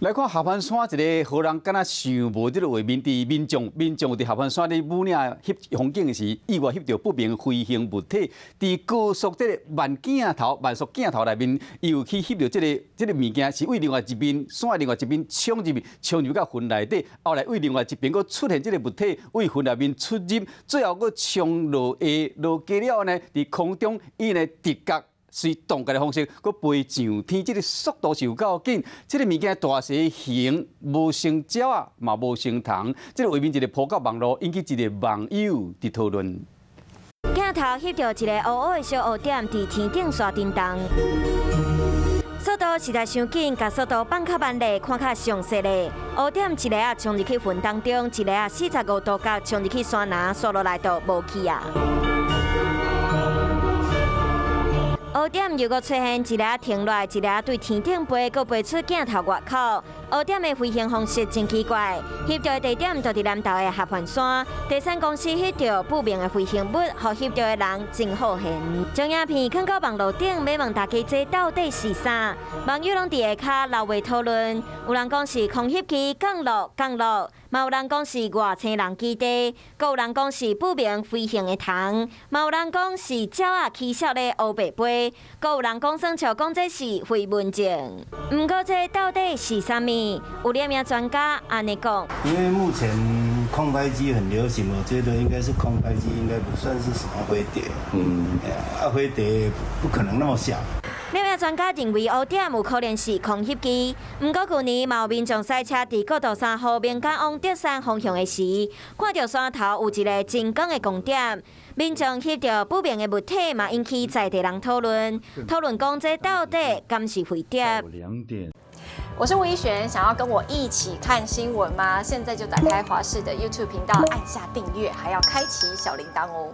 來看合歡山一个予人敢若想無這个畫面，佇民眾民眾佇合歡山咧武嶺翕風景時，意外翕著不明飛行物體，佇高速這个慢鏡頭、慢速鏡頭內面，伊有去翕著這个物件，是對另外一邊山另外一邊衝入去，衝入到雲內底，後來對另外一邊閣出現這个物體，對雲內面出入，最後閣衝落下落機了呢，佇空中伊呢直覺隨動覺的方式，閣飛上天，這个速度是有夠緊。這个物件大細形無相鳥仔，嘛無相同。這个畫面一个鋪到網路，引起一个網友佇討論。鏡頭翕著一個烏烏的小烏點佇天頂煞叮當，速度實在傷緊，共速度放較慢咧，看較詳細咧。烏點一个仔衝入去雲當中，一个仔45度角衝入去山林，煞落來就無去啊。烏點又閣出現一个停落來，一个對天頂飛，閣飛出鏡頭外口。烏點的飛行方式真奇怪，翕著的地點就佇南投的合歡山。地產公司翕著不明的飛行物，予翕著的人真好玄。將影片放到網路頂，欲問大家這到底是啥？網友攏佇下跤留話討論，有人講是空翕機降落降落，嘛有人講是外星人基地，閣有人講是不明飛行的蟲，嘛有人講是鳥仔起痟咧烏白飛，閣有人講耍笑講這是飛蚊症。毋過這到底是啥物？有兩名專家按呢講。因為目前空拍機很流行，我覺得應該是空拍機，應該不算是什麼飛碟。啊，飛碟不可能那麼小。兩名專家認為烏點有可能是空翕機，毋過舊年嘛有民眾駛車佇國道3號茗港往竹山方向的時，看著山頭有一个真光的光點，民眾翕著不明的物體，嘛引起在地人討論，討論講這到底敢是飛碟？我是吳怡璇，想要跟我一起看新聞嗎？現在就打開華視的 YouTube 頻道，按下訂閱，還要開啟小鈴鐺哦。